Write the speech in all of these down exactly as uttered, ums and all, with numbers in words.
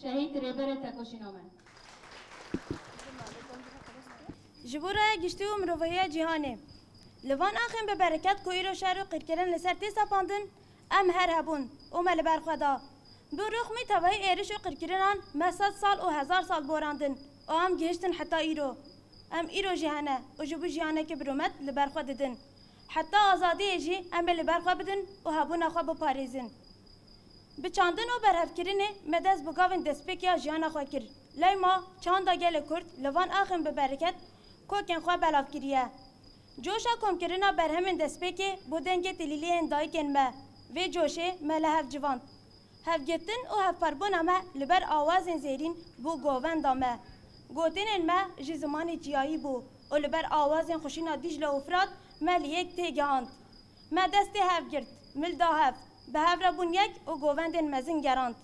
Şehîd Rêberê Tekoşîna me. Ji bo raya giştî û mirovahiya cîhanê. Li van axên bi bereket ku îro şer û qîrkirin li ser tê sepandin, em her hebûn û me li ber xwe da. Bi rûxmî tevahî êriş û qîrkirinan me sed sal û hezar sal borandin û em gihiştin heta îro. Em îro jî hene û ji bo jiyanekî birûmet li ber xwe didin. Heta azadiyê jî em ê li ber xwe bidin û hebûna xwe biparêzin. Bi çandin û berhevkirinê me dest bi gavên destpêkê ya jiyana xwe kir. Lewma çanda gelê Kurd li van axên bi bereket kokên xwe belav kiriye. Coşa komkirina berhemên destpêkê bo dengê tilîliyên dayikên me. Vê coşê me li hev civand. Hevgirtin û hevparbûna me li ber awazên zêrîn bû govenda me. Gotinên me ji zimanê çiyayî bû û li ber awazên xuşîna Dîcle û Firat me li yek têgihand. Me destê hev girt, mil da hev, bi hev re bûn yek û govendên mezin gerand.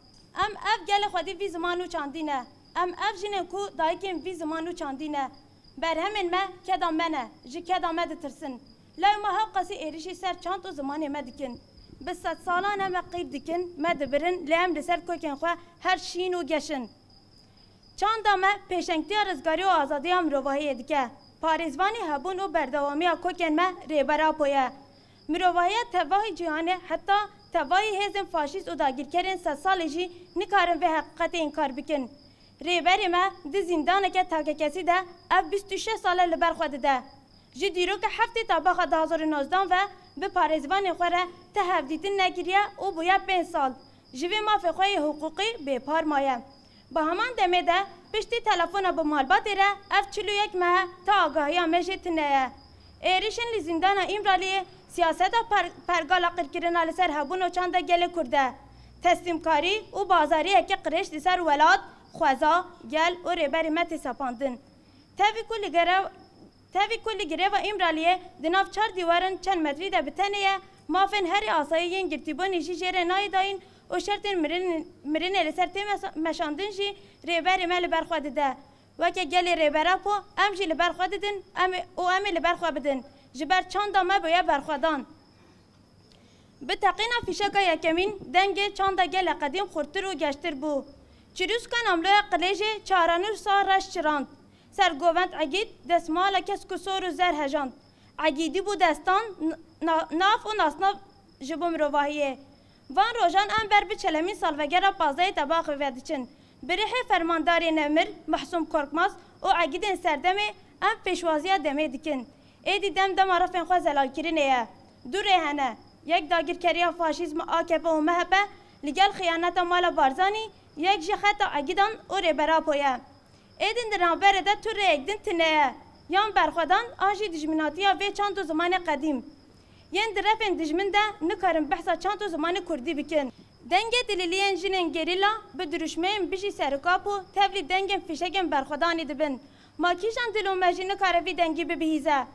Em ev gelê xwedî vî ziman û çandî ne. Em ev jinên ku dayikên vî ziman û çandî ne. Berhemên me keda me ne, ji keda me ditirsin. Lewma hewqasî êrişî ser çand û zimanê me dikin. Bi sedsalan em me qîr dikin, me dibirin, lê em li ser kokên xwe her şîn û geş in. Çanda me pêşengtiya rizgarî û azadiya mirovahiyê dike. Parêzvanî hebûn û berdewamiya kokên me Rêber Apo ye. Mirovahiya tevahî cîhanê heta tevahî hêzên faşîst û dagîrkerên sedsalî jî nikarin vê heqîqetê înkar bikin. Rêberê me di zîndaneke takekesî de ev bîst û şeş sal e li ber xwe dide. Ji dîroka heftê Tebaxa du hazar û nozdan ve bi parêzvanên xwe re ti hevdîtin nekiriye û bûye pênc sal. Ji vê mafê xwe yê hiqûqî bêpar maye. Bi heman demê de piştî telefona bi malbatê re ev çil û yek mehe ti agahiya me jê tune ye. Êrişên li zîndana Îmraliyê siyaseta per-, pergala qirkirina li ser hebûn û çanda gelê Kurd e. Teslîmkarî û bazariyeke qirêj li ser welat, xweza, gel û rêberê me tê sepandin. Tevî ku li gerev-, tevî ku li girêva Îmraliyê di nav çar dîwarin çend metrî de bi tenê ye, mafên herî asayî yên girtîbûnê jî jê re nayê dayîn û şertên mirin-, mirinê li ser tê mesa-, meşandin jî rêberê me li ber xwe dide. Weke gelê Rêber Apo em jî li ber xwe didin, em ê, û em ê li ber xwe bidin. Ji ber çanda me bûye berxwedan. Bi teqîna fîşeka yekemîn dengê çanda gelê qedîm xurttir û geştir bû. Çirûska namloya qilêjê çaranûsa reş çirand. Ser govend Egîd destmala kesk û sor û zer hejand. Egîdî bû destan, n-, na-, nav û nasnav ji bo mirovahiyê. Van rojan em ber bi çelemîn salvegera pazdehê Tebaxê ve diçin. Bi rihê fermandarê nemir Mehsûm Korkmaz û Egîdên serdemê em pêşwaziya demê dikin. Êdî dem dema refên xwe zelalkirinê ye. Du rê hene. Yek dagirkeriya faşîzma A K P û M H P li gel xiyaneta mala Barzanî, yek jî xeta Egîdan û Rêber Apo ye. Êdî di navberê de tu rêyek din tune ye. Yan berxwedan an jî dijminatiya vê çand û zimanê qedîm. Yên di refên dijmin de nikarin behsa çand û zimanê kurdî bikin. Dengê dilîliyên jinên gerîla bi dirûşmeyên Bijî Serok Apo tevlî dengên fîşegên berxwedanê dibin. Ma kîjan dil û mejî nikare vî dengî bibihîze?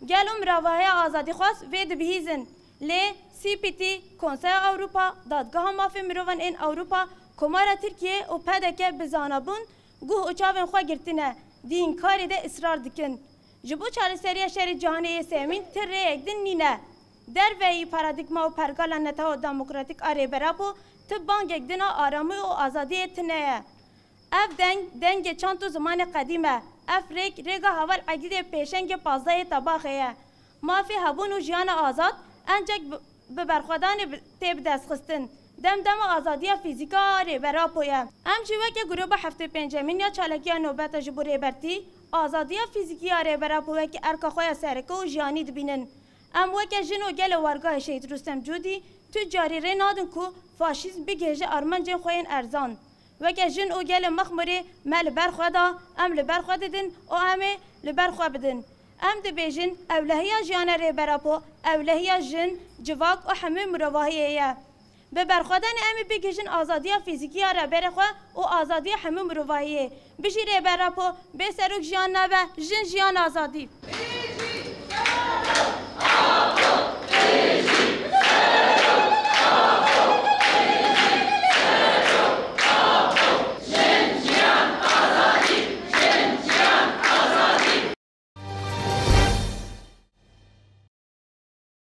Gelo miravahiya azadîxwaz vê dibihîzin. Lê C P T, Konseya Ewropa, Dadgeha Mafê Mirovan ên Ewropa, Komara Tirkiyê û P D K bi zanabûn guh û çavên xwe girtine, di înkarê de israr dikin. Ji bo çareseriya şerê cîhanê yê sêyemîn ti rêyek din nîne. Derveyî paradîgma û pergala netew û demokratîk a Rêber Apo ti bangek din a aramî û azadiyê tune ye. Ev deng, dengê çand û zimanê qedîm e. Ev rêk, rêga heval Egîdê pêşengê pazdehê Tebaxê ye. Mafê hebûn û jiyana azad encek bi, bi berxwedanê bi, tê bidestxistin. Dem dema azadiya fîzîkî a Rêber Apo ye. Em jî weke grûba heftê pêncemîn ya Çalakiya Nobeta ji bo Rêbertî, azadiya fîzîkî ya Rêber Apo wekî erka xwe ya sereke û jiyanî dibînin. Em weke jin û gelê Wargehê Şehîd Rûstem Cûdî tu carî rê nadin ku faşîzm bigihêje armancên xwe yên erzan. Weke jin û gelê Mexmûrê me li ber xwe da, em li ber xwe didin û em ê li ber xwe bidin. Em dibêjin, ewlehiya jiyana Rêber Apo, ewlehiya jin, civak û hemû mirovahiyê ye. Bi berxwedanê em ê bigihîjin azadiya fîzîkî ya rêberê xwe û azadiya hemû mirovahiyê. Bijî Rêber Apo, bê serok jiyan nabe, jin jiyan azadî.